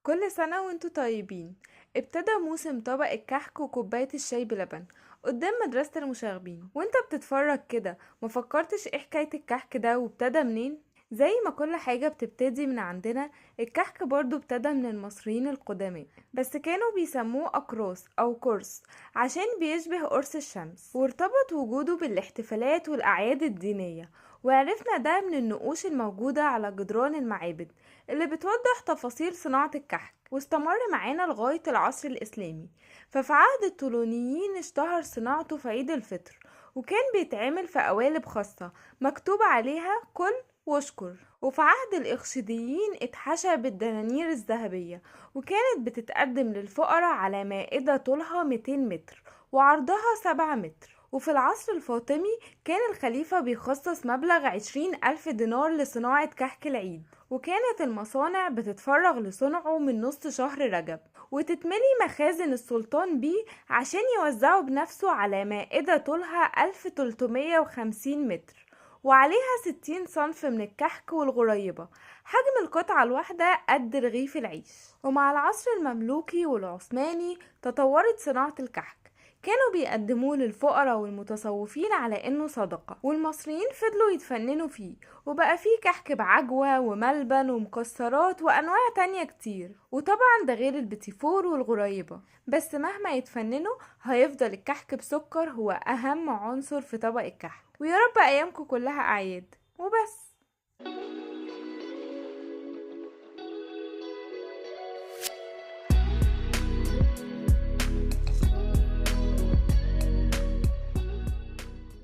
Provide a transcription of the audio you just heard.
كل سنة وانتوا طيبين. ابتدى موسم طبق الكحك وكوباية الشاي بلبن قدام مدرسة المشاغبين، وانت بتتفرج كده ما فكرتش ايه حكاية الكحك ده وابتدى منين؟ زي ما كل حاجة بتبتدي من عندنا، الكحك برضو ابتدى من المصريين القدماء، بس كانوا بيسموه أقراص أو قرص عشان بيشبه قرص الشمس، وارتبط وجوده بالاحتفالات والأعياد الدينية، وعرفنا ده من النقوش الموجودة على جدران المعابد اللي بتوضح تفاصيل صناعة الكحك، واستمر معانا لغاية العصر الإسلامي. ففي عهد الطولونيين اشتهر صناعته في عيد الفطر، وكان بيتعمل في قوالب خاصة مكتوب عليها كل واشكر. وفي عهد الإخشيديين اتحشى بالدنانير الذهبية، وكانت بتتقدم للفقراء على مائدة طولها 200 متر وعرضها 7 متر. وفي العصر الفاطمي كان الخليفة بيخصص مبلغ 20,000 دينار لصناعة كحك العيد، وكانت المصانع بتتفرغ لصنعه من نص شهر رجب، وتتملي مخازن السلطان بيه عشان يوزعه بنفسه على مائدة طولها 1350 متر وعليها 60 صنف من الكحك والغريبة، حجم القطعة الواحدة قد رغيف العيش. ومع العصر المملوكي والعثماني تطورت صناعة الكحك، كانوا بيقدموه للفقراء والمتصوفين على انه صدقة، والمصريين فضلوا يتفننوا فيه، وبقى فيه كحك بعجوة وملبن ومكسرات وانواع تانية كتير، وطبعا ده غير البتيفور والغريبة. بس مهما يتفننوا هيفضل الكحك بسكر هو اهم عنصر في طبق الكحك. ويا رب ايامكم كلها اعياد وبس.